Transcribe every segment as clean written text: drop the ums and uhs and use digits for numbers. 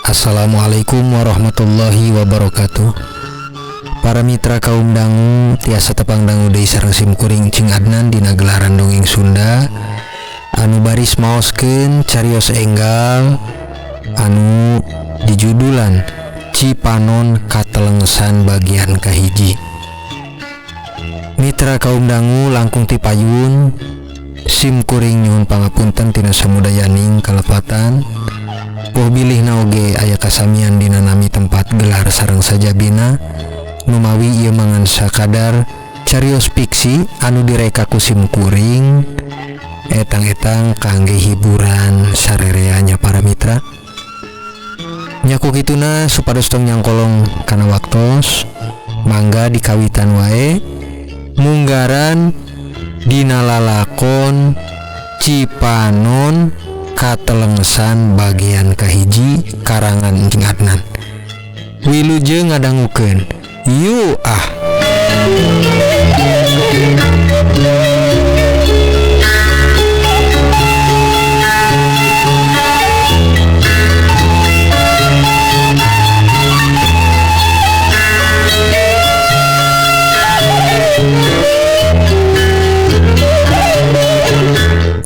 Assalamualaikum warahmatullahi wabarakatuh. Para mitra kaum dangu tiasa tepang dangu deui sareng simkuring Cing Adnan dina gelaran dongeng Sunda anu baris maoskeun carios enggal anu dijudulan Cipanon Katelengsan bagian kahiji. Mitra kaum dangu langkung ti payun simkuring nyuhun pangapunten tina samudayaning kalepatan. Poh bilih naoge aya kasamian dina nami tempat gelar sareng sajabina numawi ieu mangan sakadar carios fiksi anu direka ku simkuring etang-etang kangge hiburan sarereanya para mitra. Nya ku kituna supados tong nyangkolong kana waktos mangga dikawitan wae munggaran dina lalakon Cipanon Katelengsan bagian kahiji karangan Encing Adnan. Wilujeng ngadangukeun. Yuk ah.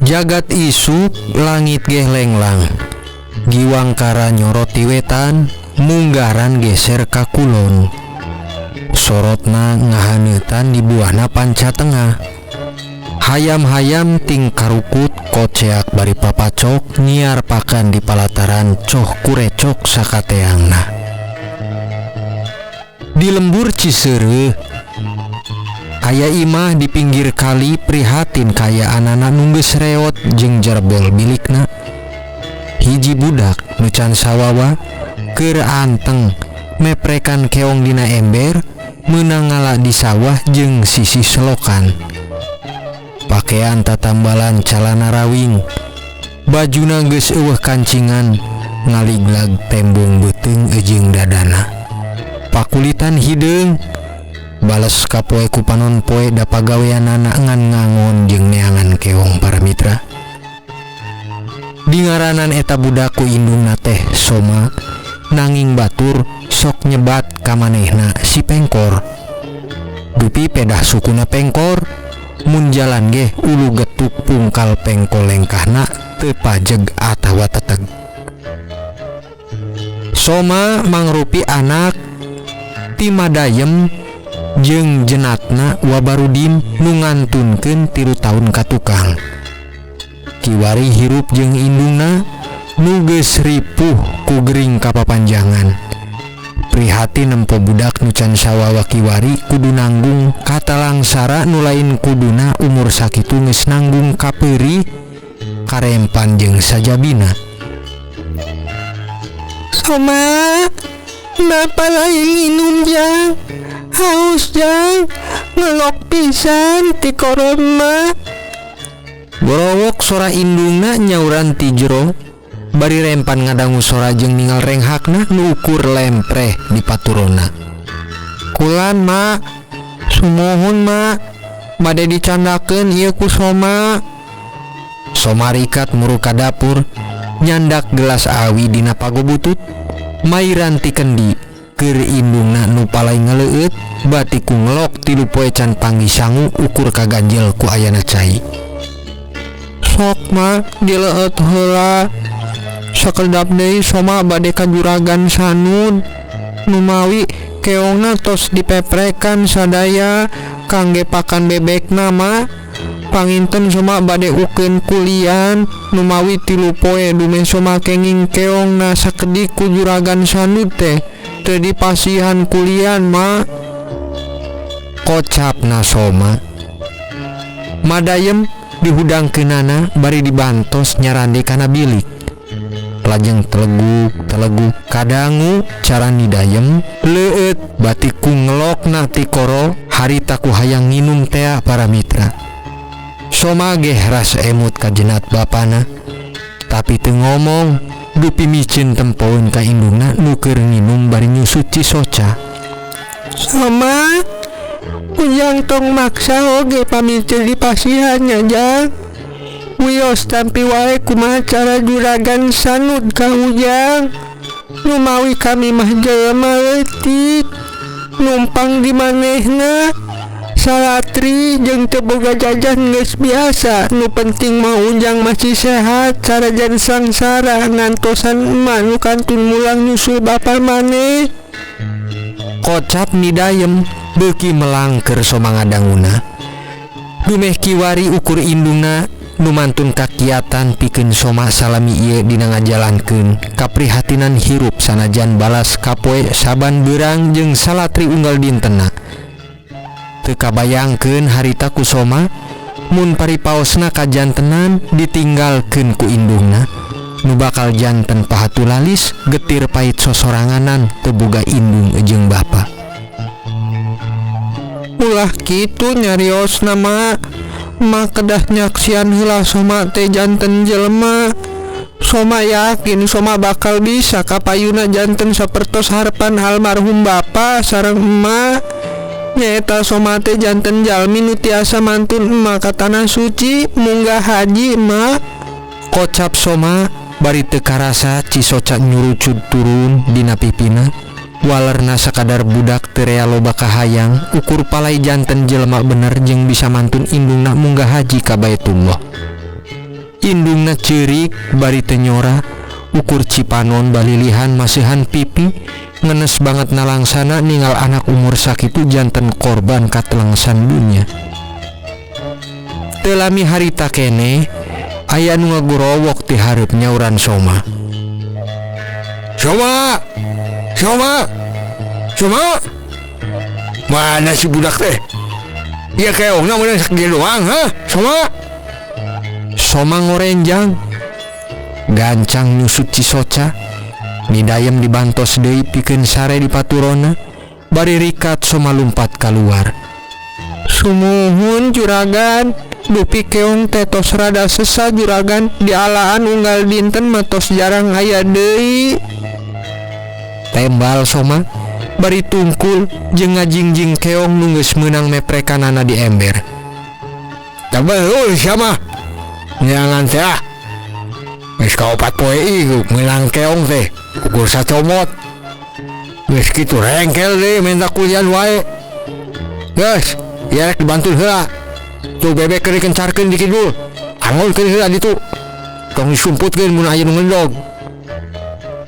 Jagat isuk langit geh lenglang. Giwangkara nyorot ti wetan, munggaran geser ka kulon. Sorotna ngahaneutan di buahna panca tengah. Hayam-hayam ting karukut koceak bari papacok nyiar pakan di palataran coh kurecok sakateangna. Di lembur Ciseureuh aya imah di pinggir kali prihatin kaya anana nu geus reot jeung jerbol milikna. Hiji budak nu can sawawa keur anteng meprekan keong dina ember meunang ngala di sawah jeung sisi selokan. Pakean tatambalan calana rawing, bajuna geus eueuh kancingan ngaliglag tembong beuteung jeung dadana. Pakulitan hideung bales kapoe ku panon poe da pagaweanana ngan ngangon jeung neangan keong para mitra. Di ngaranan eta budak ku indungna teh Soma nanging batur sok nyebat ka manehna si Pengkor. Dupi pedah sukuna Pengkor mun jalan geh ulu getuk pungkal pengkol lengkahna teu pajeg atawa teteg. Soma mangrupi anak ti Madayem jeung jenatna Wabarudin nu ngantunkeun 3 tahun ka tukang. Kiwari hirup jeung indungna nu geus ripuh ku gering kapapanjangan. Prihatin nempo budak nu can sawawa kiwari kudu nanggung katalangsara nu lain kuduna umur sakitu geus nanggung kapeurih karempan jeung sajabina. Soma, napa lain minum jang? Haus jang, ngelok pisan ti korona. Borowok sora indungna nyauran ti jero, bari rempan ngadangu sora jeung ningal renghakna nu ukur lempreh di paturona. Kulan ma, sumuhun ma, bade dicandakeun ieu ku Soma. Soma rikat muru ka dapur, nyandak gelas awi dina pagobutut, mairan ti kendi. Keur indungna nu palai ngeleueut bati ku ngelok 3 poe can panggih sangu ukur kaganjel ku ayana cai. Sok ma dileueut heula. Sakedap deui Soma bade ka juragan Sanud. Numawi keongna tos dipeprekan sadaya kangge pakan bebekna ma. Panginten Soma bade ukeun kulian numawi 3 poe dume Soma kenging keongna sakedik ku juragan Sanud teh. Teu dipasihan kulian ma. Kocapna Soma. Madayem dihudangkeunana bari dibantos nyarande kana bilik. Lajeng teleguk-teleguk kadangu carani dayem leueut bati ku ngelokna ti koro harita ku hayang nginum tea para mitra. Soma geh ras emut ka jenat bapana tapi teu ngomong. Dupi micin tempoeun ka indungna nu keur nginum bari nyusut cisoca. Soma, ujang tong maksa oge pamicin dipasihan nya jang. Wios tampi wae kumaha cara juragan sanud ka ujang. Numawi kami mah jelema leutik numpang di manehna. Salatri jeung teu boga jajan geus biasa, nu penting mah ujang masih sehat sarajan sangsara ngantosan emak nu kantun mulang nyusul bapa maneh. Kocap midayem beuki melang keur Soma ngadanguna. Dumeh kiwari ukur indungna nu mantun kakiatan pikeun Soma salami ieu dina ngajalankeun kaprihatinan hirup sanajan balas kapoe saban beurang jeung salatri unggal dintena. Teu kabayangkeun harita ku Soma mun paripaosna kajantenan ditinggalkeun ku indungna nu bakal janten pahatulalis getir pait sosoranganan teu boga indung jeung bapa. Ulah kitu nyariosna ma, ma kedah nyaksian heula Soma teh janten jelema. Soma yakin Soma bakal bisa kapayuna janten sapertos harepan almarhum bapa sareng emak. Nyaeta Soma teh janten jalmi nu tiasa mantun emak ka tanah suci munggah haji emak. Kocap Soma bari teu karasa cisoca nyurucud turun dina pipina. Walerna sakadar budak teu rea loba kahayang ukur palai janten jelema bener jeung bisa mantun indungna munggah haji ka Baitullah. Indungna ceurik bari teu nyora ukur cipanon balilihan masihan pipi ngenes banget nalangsana ningal anak umur sakitu janten korban katelengsan dunya. Teu lami harita keneh aya nu ngagorowok ti hareup nyauran Soma. Soma! Soma! Soma! Mana si budak teh? Ieu keongna meunang sakieu doang, hah? Soma! Soma ngorenjang gancang nyusut cisoca. Midayem dibantos deui pikeun sare di paturona bari rikat Soma lumpat kaluar. Sumuhun juragan, dupi keong teh tos rada sesa juragan, dialaan unggal dinten mah tos jarang aya deui. Tembal Soma bari tungkul jeung ngajingjing keong nu geus meunang meprekanana di ember. Tabeul sia mah. Nyangan teh ah. Geus kaopat poe ieu meunang keong teh. Ukur sacomot. Geus kitu rengkel deui minta kulian wae. Geus, ieu rek dibantu heula. Tuh bebek keur dikencarkeun di kidul. Angolkeun heula ditu. Tong disumputkeun mun aya nu ngendog.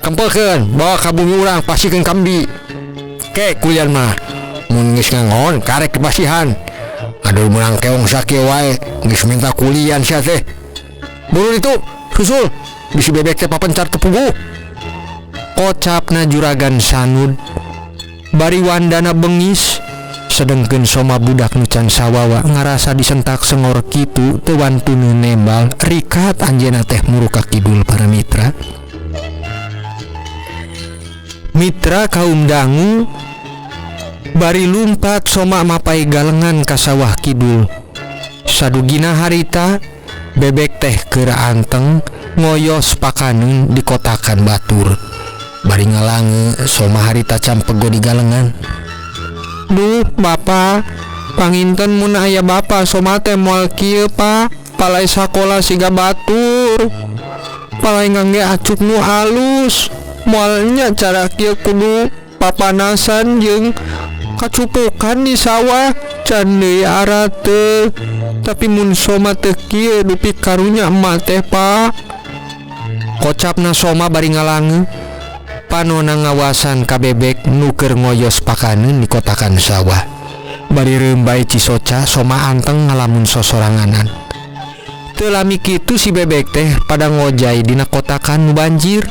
Kempelkeun, bawa ka bumi urang pasikeun kambi. Ke kulian mah mun geus ngangon karek dipasihan. Aduh meunang keong sakieu wae geus minta kulian sia teh. Buru ditu, susul. Bisi bebek teh papencar teu puguh. Kocapna juragan sanud bari wandana bengis sedengkeun Soma budak nu can sawawa ngarasa disentak sengor kitu teu wantun nembal rikat anjeunna teh muruk ka kidul para mitra. Mitra kaum dangu bari lumpat Soma mapai galengan ka sawah kidul. Sadugina harita bebek teh keur anteng ngoyos pakaneun di kotakan batur. Bari ngalange Soma harita campego di galengan. Duh bapa, panginten mun aya bapa Soma teh moal kieu pa, palai sakola siga batur. Palai ngangge acuk nu alus. Moalnya cara kieu kudu papanasan jeung kacupukan di sawah can deui arate. Tapi mun Soma teh kieu dupi karunya emak teh pa. Kocapna Soma bari ngalange. Panona ngawasan ka bebek nu keur ngoyos pakaneun di kotakan sawah. Bari reumbai cisoca Soma anteng ngalamun sosoranganan. Teu lami kitu si bebek teh pada ngojay dina kotakan nu banjir.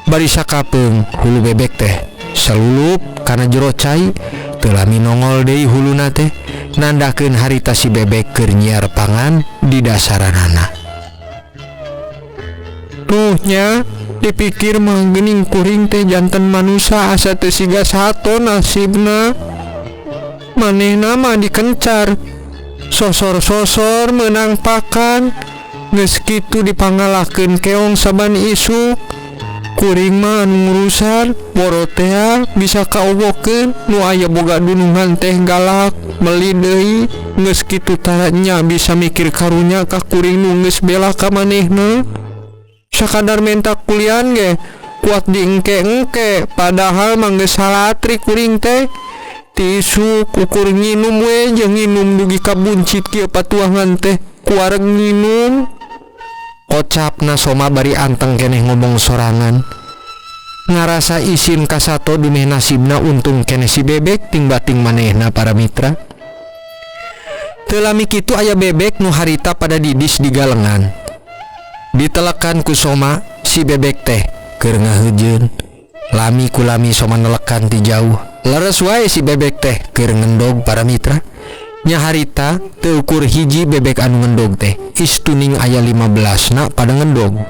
Bari sakapeung hulu bebek teh salulup kana jero cai. Teu lami nongol deui huluna teh nandakeun harita si bebek keur nyiar pangan di dasaranana. Tuh nya dipikir mah geuning kuring teh janten manusa asa teu siga sato nasibna. Manehna mah dikencar sosor-sosor meunang pakan. Geus kitu dipangalakeun keong saban isuk. Kuring mah anu ngurusan woro tea bisa kaowokeun nu aya boga dunungan teh galak meuli deui geus kitu tara nya bisa mikir karunya ka kuring nu geus bela ka manehna. Sakadar menta kulian ge kuat diengke-engke padahal mah geus salatri kuring teh. Tisu ukur nginum we jeung nginum dugi ka buncit kieu patuangan teh kuareg nginum. Kocapna Soma bari anteng keneh ngomong sorangan. Ngarasa isin ka sato dumeh nasibna untung keneh si bebek ting bating manehna para mitra. Teu lami kitu aya bebek nu harita pada didis di galengan. Ditelekan ku Soma si bebek teh keur ngaheujeun. Lami ku lami Soma nelekan ti jauh. Leres wae si bebek teh keur ngendog para mitra. Nya harita teu ukur hiji bebek anu ngendog teh. Istuning aya 15 na pada ngendog.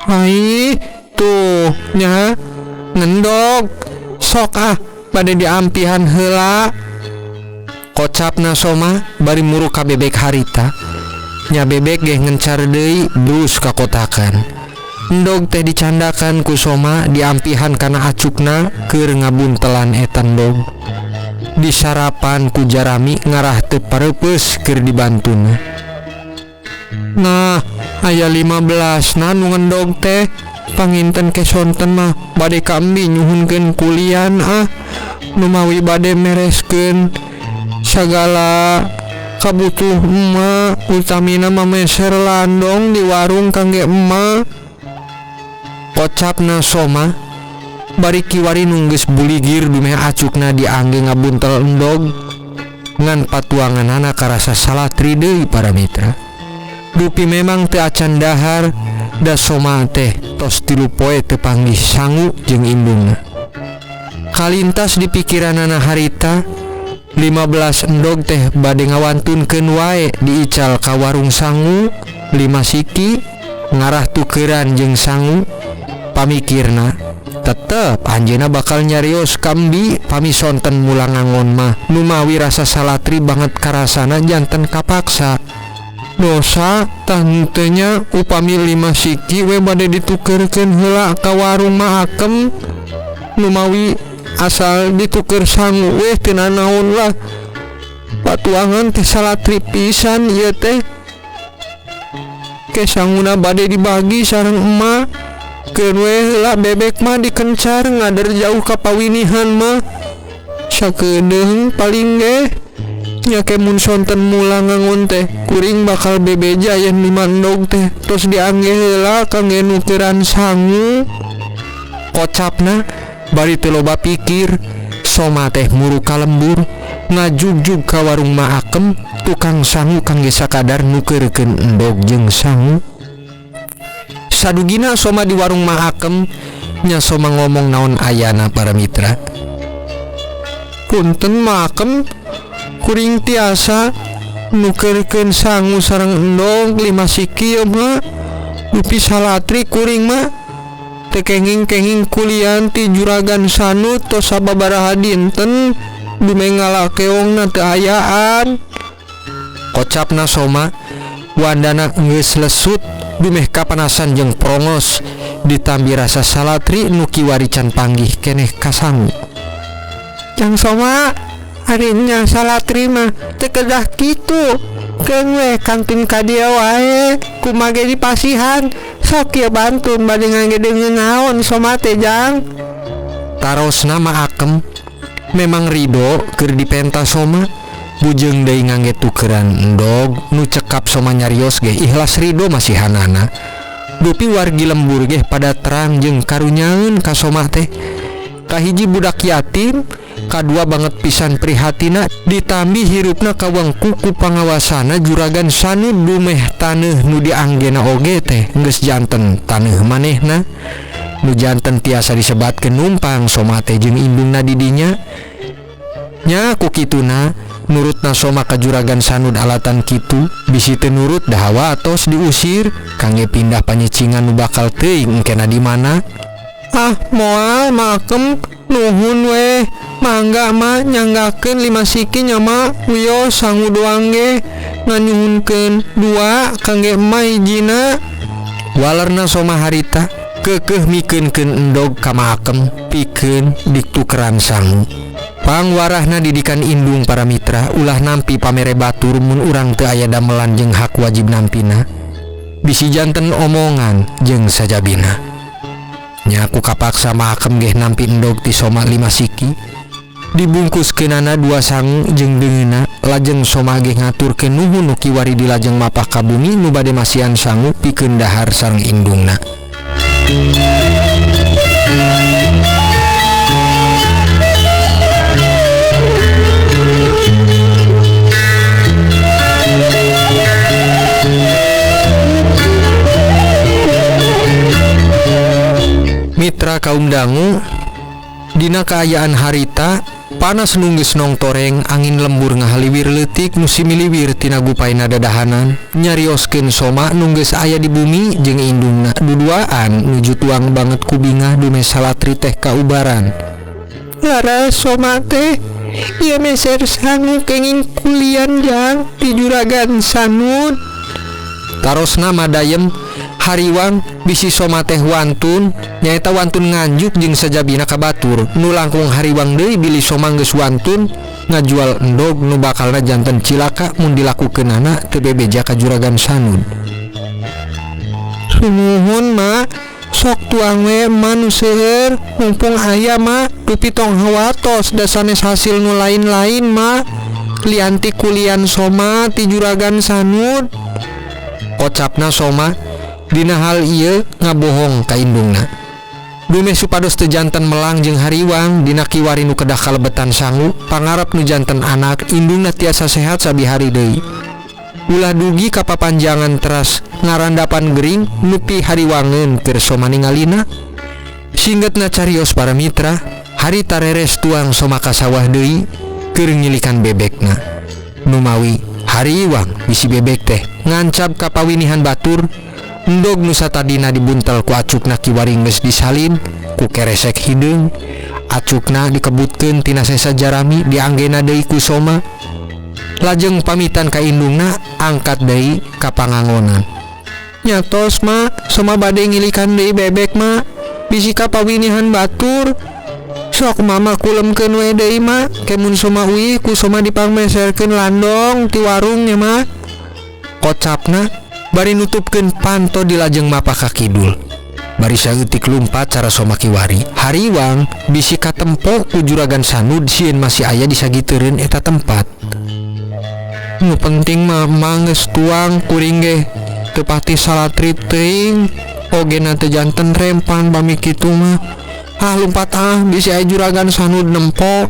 Hai tuh nya ngendog. Sok ah bade diampihan heula. Kocapna Soma bari muruk ka bebek harita. Nya bebek geh ngencar deui brus ka kotakan. Endog teh dicandakan ku Soma diampihan kana acukna keur ngabuntelan eta endog. Disarapan ku jarami ngarah teu pareupeuss keur dibantuna. Nah, aya 15 na nu ngendog teh. Panginten ke sonten mah bade kambi nyuhunkeun kulian ah. Numawi bade mereskeun sagala kabutuh emak, utamina mah meser landong di warung kangge emak. Kocapna Soma bari kiwari nu geus buligir dumeh acukna diangge ngabuntel endog. Ngan patuanganana karasa salatri deui para mitra. Dupi memang teu acan dahar da Soma teh tos 3 poe teu panggih sangu jeung indungna. Kalintas di pikiranana harita 15 endog teh bade ngawantunkeun wae diical ka warung sangu 5 siki ngarah tukeran jeung sangu. Pamikirna tetep anjeunna bakal nyarios kambi pami sonten mulang ngangon mah numawi rasa salatri banget karasana janten kapaksa. Dosa tah henteu nya upami 5 siki we bade ditukerkeun heula ka warung mah akem numawi asal dituker sangu we teu nanaon lah. Patuangan teh salatri pisan ieu teh. Ke sanguna bade dibagi sareng emak. Keun we heula bebek mah dikencar ngader jauh ka pawinihan mah. Sakedeung paling ge nya ke mun sonten mulang ngangon teh kuring bakal bebeja yen 5 endog teh tos diangge heula kangge nukeran sangu. Kocapna bari teu loba pikir Soma teh muru ka lembur ngajugjug ka warung Ma Akem tukang sangu kangge sakadar nukeurkeun endog jeung sangu. Sadugina Soma di warung Ma Akem nya Soma ngomong naon ayana para mitra. Punten Ma Akem, kuring tiasa nukeurkeun sangu sareng endog 5 siki ieu mah. Dupi salatri kuring mah teu kenging-kenging kulian ti juragan Sanud tos sababaraha dinten dumeh ngalakeongna teu ayaan. Kocapna Soma wandana geus lesut dumeh kapanasan jeung prongos ditambi rasa salatri nu kiwari can panggih keneh kasangu. Jang Soma ari nya salatri mah teu kedah kitu. Keun we kantin ka dieu wae kumaha ge dipasihan. Sok ieu bantun bade ngangge deungeun naon Soma teh jang. Tarosna Ma Akem memang ridho keur dipenta Soma. Bujeng deui ngangge tukeran endog nu cekap Soma nyarios ge ikhlas ridho masihanana. Dupi wargi lembur ge pada terang jeung karunyaeun ka Soma teh. Kahiji budak yatim, kadua banget pisan prihatina, ditambi hirupna kawangku ku pangawasana juragan Sanud dumeh taneuh nu dianggena oge teh geus janten taneuh manehna. Nu janten tiasa disebatkeun numpang Soma teh jeung indungna di dinya. Nya ku kituna nurutna Soma ka juragan Sanud alatan kitu bisi teu nurut dahawa tos diusir kangge pindah panyicingan nu bakal teuing engkena di mana. Ah moal Ma Akem nuhun weh mangga mah nyanggakeun 5 siki nya ma wios sangu doang ge nganyuhunkeun 2 kangge emak hijina. Walerna Soma harita Keukeuh mikeunkeun endog ka Mahakem pikeun ditukeran sangu. Pangwarahna didikan indung para mitra ulah nampi pamere batur mun urang teu aya damelan jeung hak wajib nampina. Bisi janten omongan jeung sajabina. Nya ku kapaksa Mahakem geh nampi endog ti Soma 5 siki. Dibungkuskeunana 2 sangu jeung deungeuna lajeng Soma geh ngaturkeun nuhun nu kiwari dilajeng mapah ka bumi nu bade masihan sangu pikeun dahar sareng indungna. Mitra kaum dangu, dina kaayaan harita panas nunggeus nongtoreng angin lembur ngahaliwir leutik nu similiwir tina gupaina dadahanan nyarioskeun Soma nunggeus aya di bumi jeung indungna duduaan nuju tuang banget ku bingah dume salatri teh kaubaran. Laras Soma teh ieu meser sangu kenging kulian jang di juragan Sanud. Tarosna madayem hariwang bisi Soma teh wantun nyaeta wantun nganjuk jeung sajabina ka batur nu langkung hariwang deui bilih Soma geus wantun ngajual endog nu bakalna janten cilaka mun dilakukeunana teu bebeja ka juragan Sanud. Sumuhun ma sok tuang we ma nu seueur mumpung aya ma dupi tong hawatos da sanes hasil nu lain-lain ma lianti kulian Soma ti juragan Sanud. Kocapna Soma dina hal ieu ngabohong ka indungna. Dumeh supados teu janten melang jeung hariwang dina kiwari nu kedah kalebetan sangu pangarep nu janten anak indungna tiasa sehat sabihari deui. Ulah dugi ka papanjangan teras ngarandapan gering nupi hariwangeun keur Soma ningalina. Singgetna carios para mitra, hari tareres tuang Soma ka sawah deui keur ngilikan bebekna. Numawi hariwang bisi bebek teh ngancab ka pawinihan batur. Endog nu satadina dibuntel ku acukna kiwari geus disalin ku keresek hideung acukna dikebutkeun tina sesa jarami dianggena deui ku Soma lajeng pamitan ka indungna angkat deui ka pangangonan. Nyatos ma Soma bade ngilikan deui bebek ma bisi ka pawinihan batur sok mama kulemkeun we deui ma kemun Soma uih ku Soma dipangmeserkeun landong ti warung nya ma. Kocapna bari nutupkeun panto dilajeng mapah ka kidul. Bari saeutik lumpat cara Soma kiwari. Hariwang bisi katempo ku juragan Sanud sieun masih aya di sagiteureun eta tempat. Nu penting mah geus tuang kuring ge teu pati salatri teuing ogena teu janten rempan bami kitu mah. Ah lumpat ah bisi aya juragan Sanud nempo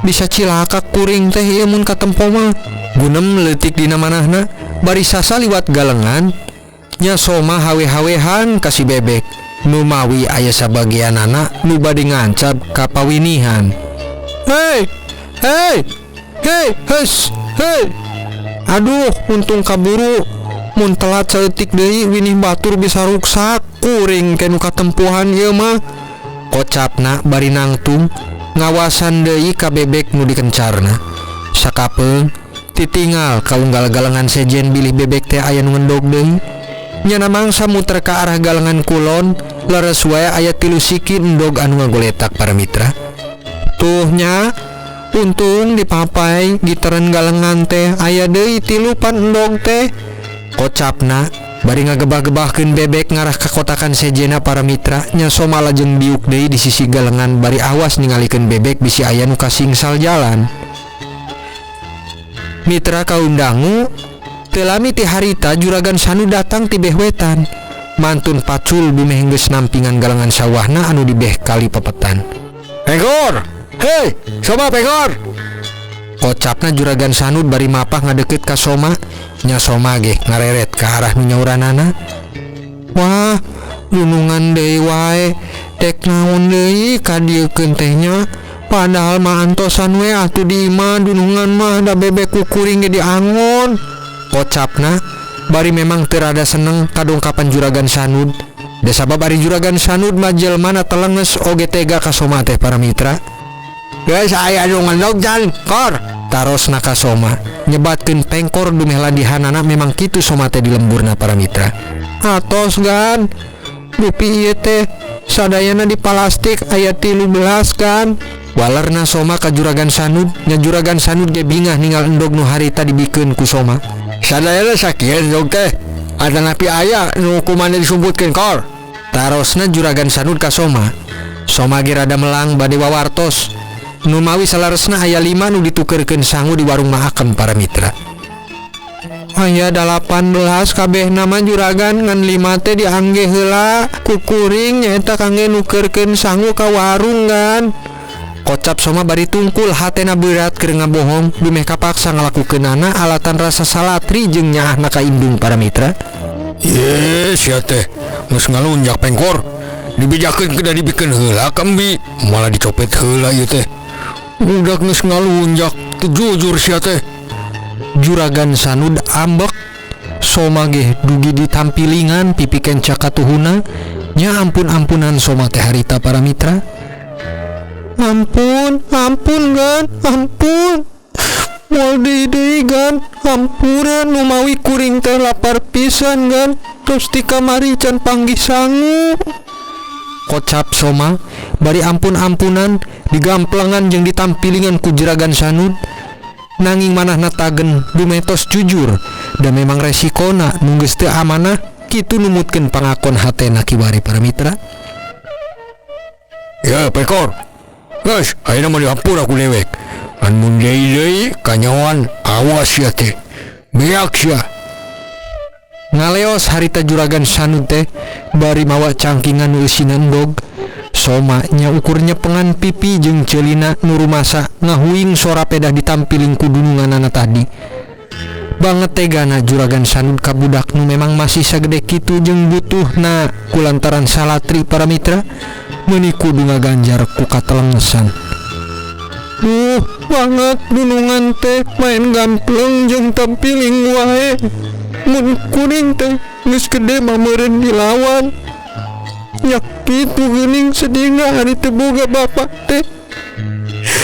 bisa cilaka kuring teh ieu mun katempo mah. Gunem leutik dina manahna bari sasa liwat galengan nya Soma hawe-hawehan ka si bebek numawi aya sabagianana nu bade ngancab ka pawinihan. Hei hei hei hes hei aduh untung kaburu mun telat saeutik deui winih batur bisa ruksak kuring ke nu katempuhan ieu mah. Kocapna bari nangtung ngawasan deui ka bebek nu dikencarna. Sakapeung titinggal kaunggal galengan sejen bilih bebek teh aya nu ngendog deui. Nyana mangsa muter ka arah galengan kulon leres wae aya 3 siki endog anu ngagoletak para mitra. Tuh nya untung dipapai giteren galengan teh aya deui 3 pan endog teh. Kocapna bari ngagebah-gebahkeun bebek ngarah ka kotakan sejena para mitra nya Soma lajeng diuk deui di sisi galengan bari awas ningalikeun bebek bisi aya nu kasingsal jalan. Mitra kaum dangu teu lami ti harita juragan Sanud datang ti beh wetan mantun pacul bumeh geus nampingan galengan sawahna anu dibeh kali pepetan. Pengkor, hei Soma pengkor. Kocapna juragan Sanud bari mapah ngadeukeut ka Soma nya Soma ge ngareret ka arah nu nyauranana. Wah dunungan deui wae dek naon deui ka dieukeun teh nya. Padahal mah antosan we atuh di imah dunungan mah da bebek kukuring ge diangon. Kocapna bari memang teu rada seneng kadongkapan juragan Sanud. Da sabab ari juragan Sanud mah jelmana telenges oge tega ka Soma teh para mitra. Geus aya nu ngendog jan kor tarosna ka Soma nyebatkeun pengkor dumeh ladihanana memang kitu Soma teh di lemburna para mitra. Atos gan Dupi ieu teh sadayana di palastik aya 13 kan. Walerna Soma ka Juragan Sanud, nya Juragan Sanud ge bingah ninggal endog nu harita dibikeun ku Soma. Sadayana sakieu endog teh. Atanapi aya nu kumana disumputkeun kor. Tarosna Juragan Sanud ka Soma. Soma ge rada melang bade wawartos. Numawi saleresna aya 5 nu ditukeurkeun sangu di warung Mahakem para mitra. Aya 18 kabeh nama juragan ngan 5 teh diangge heula ku kuring nyaeta kangge nukeurkeun sangu ka warung kan. Kocap Soma bari tungkul hatena berat keur ngabohong dumeh kapaksa ngalakukeunana alatan rasa salatri jeung nyaahna ka indung para mitra. Ye sia teh geus ngalunjak pengkor. Dibejakeun kedah dibikeun heula ka embi, malah dicopet heula ieu teh. Budak geus ngalunjak teu jujur sia teh. Juragan Sanud ambek. Soma ge dugi ditampilingan pipi kenca katuhuna. Nya ampun-ampunan Soma teh harita para mitra. Ampun, ampun gan, ampun. Moal deui-deui gan, hampura numawi kuring teh lapar pisan gan. Terus ti kamari can panggih sangu. Kocap Soma bari ampun-ampunan digamplengan jeung ditampilingan ku Juragan Sanud. Nanging manahna tagen dumetos jujur da memang resikona nu geus teu amanah kitu numutkeun pangakon hatena kiwari para mitra. Ya pekor. Geus ayeuna mah dihampura ku dewek. An mun deui-deui kanyahoan awas sia teh. Beak sia. Ngaleos harita Juragan Sanud teh bari mawa cangkingan nu eusina endog. Soma nya ukurnya pengan pipi jeung ceulina nu rumasa ngahuing sora pedah ditampiling ku dununganana tadi. Banget tegana Juragan Sanud ka budak nu memang masih sagede kitu jeung butuhna kulantaran salatri para mitra meuni kudu ngaganjar ku katelengesan. Duh, banget dunungan teh main gampleng jeung tampiling wae. Mun kuring teh geus gede mah meureun dilawan. Nyak kitu geuning sedihna hari teu boga bapak teh.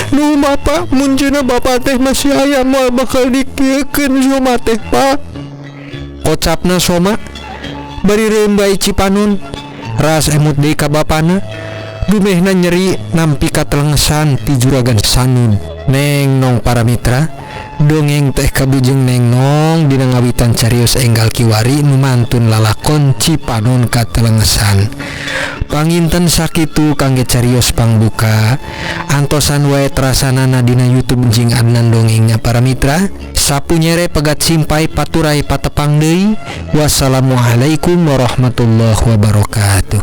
Nu bapak mun cenah bapak teh masih aya moal bakal dikieukeun Soma teh pak. Kocapna Soma bari reumbai Cipanon ras emut deui ka bapana. Dumehna nyeri nampi katelengesan ti Juragan Sanud. Neng nong para mitra dongeng teh kabujeng neng nong dina ngawitan carios enggal kiwari nu mantun lalakon Cipanon katelengesan. Panginten sakitu kangge carios pangbuka. Antosan wae trasanana dina YouTube jeung Adnan dongengnya para mitra. Sapu nyere pegat simpai paturai patepang deui. Wassalamualaikum warahmatullahi wabarakatuh.